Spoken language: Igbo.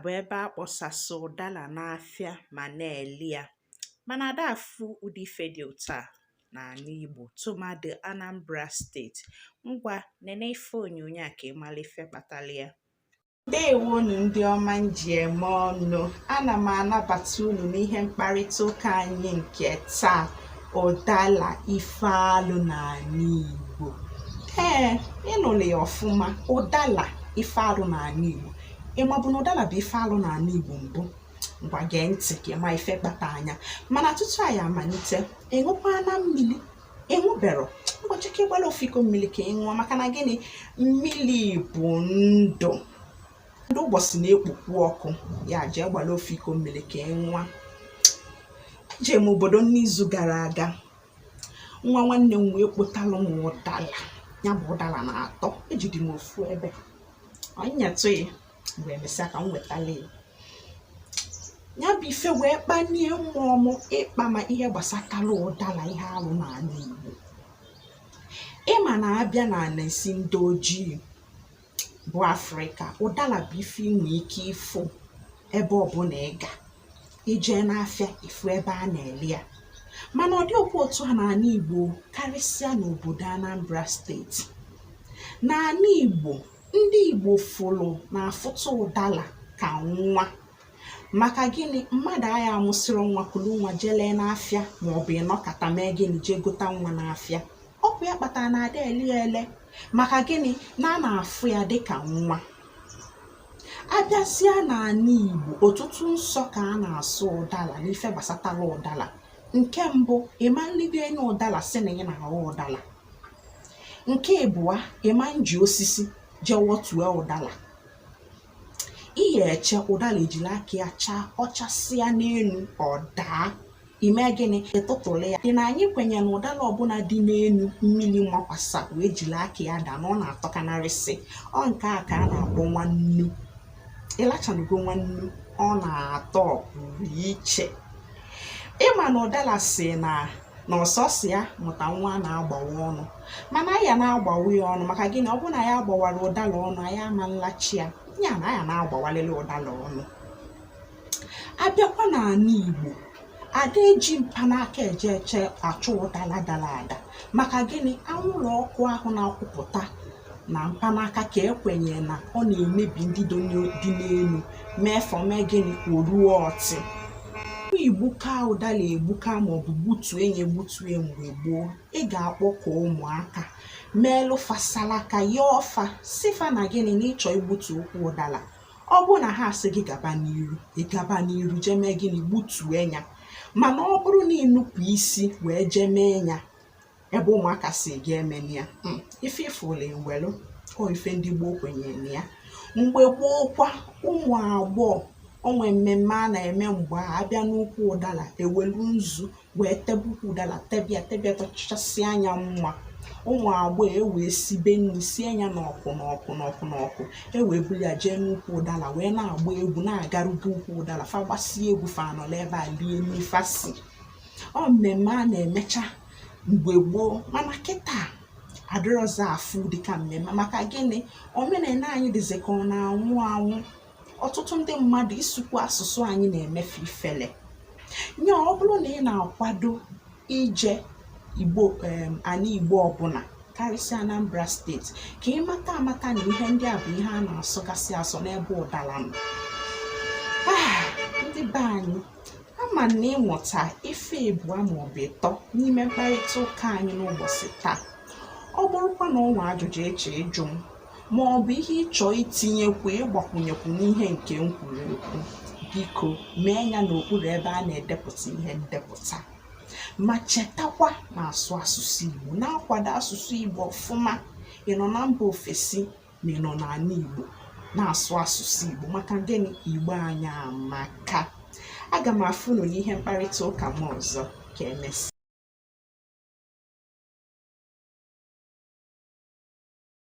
bụ ebe a kpọsasị ụdala n'afịa ma na-ele ya, mana ada afụ ụdị ife dị otu a n'ala Igbo, tụmadị Anambra Steeti. Ngwa, nene ife onyonyo a ka ị mara ife kpatara ya. Ndewonu, ndị ọma m ji eme ọnụ. Ana m anabata unu n'ihe mkparịta ụka anyị nke taa: ụdala, ife alụ n'ala Igbo. Ee, ị nụrụ ya ọfụma, ụdala, ife alụ n'ala Igbo. Ị mabụ na ụdala bụ ife alụ n'ala Igbo mbụ? Ngwa, gee ntị ka ị ma ife kpata anya. Mana tutu anyị amalite, ị ṅụkwana mmiri? Ị ṅụbero? Ngwa, cheke gbara ofu iko mmiri ka ị ṅụọ. Maka na gịnị? Mmiri bụ ndụ. Ndị ụbọchị na-ekpokwu ọkụ ya, jee gbara ofu iko mmiri ka ị ṅụọ. Ejee m obodo n'izu gara aga. Nwa nwanne m wee kpotalụ m ụdala. Ya bụ ụdala na-atọ. Ejidi m ofu ebe ọnyetụ ya. Mgbe emesịa ka m wetala ya. Ya bụ ife wee kpanie mmụọ m ịkpa ma ihe gbasatara ụdala, ihe alụ n'ala Igbo. Ịma na abịa na ana esi ndị ojii bụ Afrịka, ụdala bụ ife inwe ike ịfụ ebe ọbụla ị ga ijee n'afịa, ifu ebe a na-ele ya. Mana ọ dị okwu otu a n'ala Igbo, karịsịa n'obodo Anambra Steeti. N'ala Igbo, ndị Igbo fụlụ na-afụta ụdala ka nwa. Maka gịnị? Mmadụ agha amụsịrị nwa, kulu nwa jelee n'afịa, maọbụ ịnọkata mee gịnị, jee gota nwa n'afịa. Ọkụ ya kpatara na ada ele ya ele. Maka gịnị? Na a na-afụ ya dịka nwa. Abịazịa n'ala Igbo, ọtụtụ nsọ ka a na-asụ ụdala n'ife gbasatara ụdala. Nke mbụ, ịma nligo enye ụdala si na ị na-aghọ ụdala. Nke ịbụa, ịma nji osisi jee wọtue ụdala. Ihe eche ụdala ejiri aka ya chaa, ọchasịa n'elu, ọ daa, ime gịnị? Ịtụtụrụ ya. Dị na anyị kwenyere na ụdala ọbụla dị n'elu mmiri makwasa wee jiri aka ya daa, na ọ na-atọkanarịsị. Ọ nke a ka a na-akpọ nwannu. Ịlachanugo nwannu? Ọ na-atọ pụrụ iche. Ịma na ụdala si na na ọsọsọ ya mụta nwa a na-agbawa ọnụ, mana anyị na-agbawa ya ọnụ. Maka gịnị? Ọ bụrụ na ya agbawara ụdala ọnụ, anyị ama nlachi ya. Ya na anyị na-agbawalili ụdala ọnụ. Abịakwa n'ala Igbo, ada eji mpanaka eje eche achụ ụdala dara ada. Maka gịnị? Anwụrụ ọkụ ahụ na-akwụpụta na mpanaka ka ekwenye na ọ na-emebi ndị dị n'elu, mee fọ mee gịnị, o ruo ọtị. Igbuka ụdala egbuka maọbụ gbutue ya egbutue mgbe gboo, ị ga-akpọkọ ụmụaka, meelụ fasalaka ya ọfa, sifa na gịnị, na ịchọ igbutu ụkwụ ụdala. Ọ bụrụ na ha asị gị gaba n'iru, ị gaba n'iru jee mee gịnị, gbutue ya. Mana ọ bụrụ na ịnụpụ isi wee jee mee ya ebe ụmụaka si gị emena ya, ife ifụlụ ewelu. Ọ ife ndị gboo kwenyere na ya mgbe gboo kwa. Ụmụ agbọghọ, onwe mmemme a na-eme mgbe a abịa n'ukwu ụdala, ewelu nzu wee tebe ukwu ụdala, tebịa tebịa, tọchasị anya mma. Ụmụ agbọghọ ewee sibe nri, sie ya n'ọkụ n'ọkụ n'ọkụ n'ọkụ, ewee buru ya jee n'ukwu ụdala, wee na-agba egwu, na-agarube ukwu ụdala. Fa gbasie egwu, fa anọla ebe a lie nri fa si. Ọ mmemme a na-emecha mgbe gboo, mana kịta adịrọzi afụ dịka mmemme. Maka gịnị? Omenala anyị dịzi ka ọ na-anwụ anwụ. Ọtụtụ ndị mmadụ, isukwu asụsụ anyị na-emefe ifele nya. Ọ bụrụ na ị na-akwado ije Igbo, ana Igbo ọbụla, karịsịa Anambra Steeti, ka ị mata amata na ihe ndị a bụ ihe a na-asụgasị asọ n'ebe ụdala nọ. Ndị be anyị, ama na ịmụta ife ịbụa maọbụ ịtọ n'ime mkparịta ụka anyị n'ụbọchị taa. Ọ bụrụkwa na ọnwa ajụjụ eche ịjụ m, ma ọ bụ ihe ịchọ itinyekwu, ịgbakwunyekwu n'ihe nke m kwuru ekwu, biko mee ya n'okpuru ebe a na-edepụta ihe ndepụta. Ma chetakwa na-asụ asụsụ Igbo, na-akwado asụsụ Igbo ọfụma. Ị nọ na mba ofesi ma ị nọ n'ala Igbo, na-asụ asụsụ Igbo. Maka gịnị? Igbo anyị amaka. Aga m afụ unu n'ihe mkparịta ụka m ọzọ. Ka emesịa.